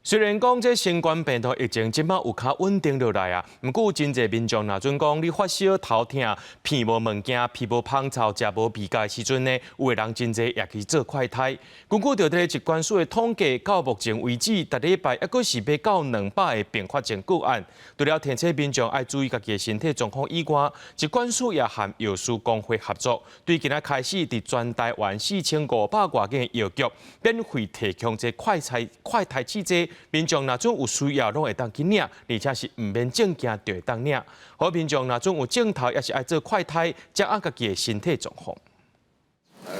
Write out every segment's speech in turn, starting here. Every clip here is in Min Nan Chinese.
雖然講這新冠病毒疫情這擺有較穩定落來啊，毋過真濟民眾若準講你發燒、頭疼、鼻無物件、鼻無芳臭、食無味覺的時陣呢，有的人真濟也去做快篩。根據著這个疾管署的統計，到目前為止，逐禮拜猶閣是欲到200个併發症個案。除了提醒民眾愛注意家己的身體狀況以外，疾管署也和藥師公會合作，對今仔開始佇全台灣4500外間藥局免費提供這快篩快篩試劑。民眾若準有需要，攏會當去領，而且是毋免證件就會當領。予民眾若準有症頭，抑是愛做快篩，掌握家己的身體狀況。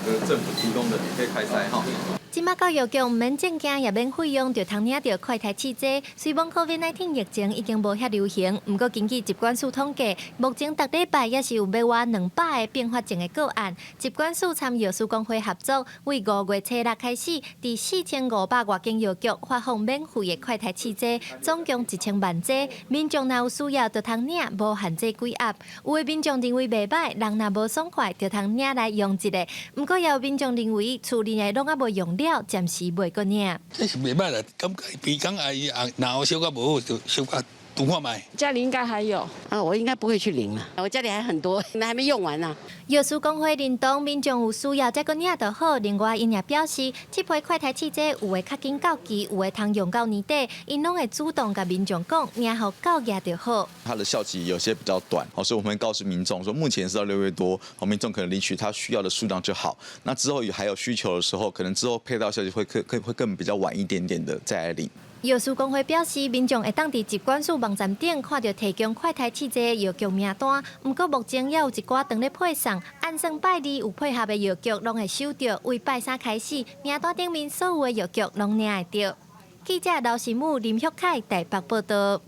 這政府提供的免費快篩哈。這擺到藥局毋免證件，也免費用，就通領著快篩試劑。雖罔 COVID-19 疫情已經無遐流行，毋過根據疾管署統計，目前逐禮拜猶是有欲倚200个併發症的個案。疾管署參藥師公會合作，為5月初六開始，佇4500外間藥局發放免費的快篩試劑，總共1000萬劑。民眾若有需要，就通領，無限制幾盒。有的民眾認為袂䆀，人若無爽快，就通領來用一下。毋過也有民眾認為，厝裡的攏猶未用了，暫時袂閣領。這是袂䆀啦，感覺鼻孔啊，若小可無好，就小可拄看覓。家裡應該還有啊，我應該不會去領啦，我家裡還很多，還沒用完呢。藥師公會認同民眾有需要才閣領就好。另外，𪜶也表示，這批快篩試劑有的較緊到期，有的通用到年底，𪜶攏會主動共民眾講，領予夠額就好。它的效期有些比較短，所以我們會告訴民眾說，目前是到6月多，民眾可能領取他需要的數量就好。那之後還有需求的時候，可能之後配套效期會更會更比較晚一點點的再來領。藥師公會表示，民眾會當佇疾管署網站頂看著提供快篩試劑的藥局名單，毋過目前猶有一寡當咧配送，按算拜二有配合的藥局攏會收著，為拜三開始，名單頂面所有的藥局攏領會著。記者劉新武、林旭凱台北報道。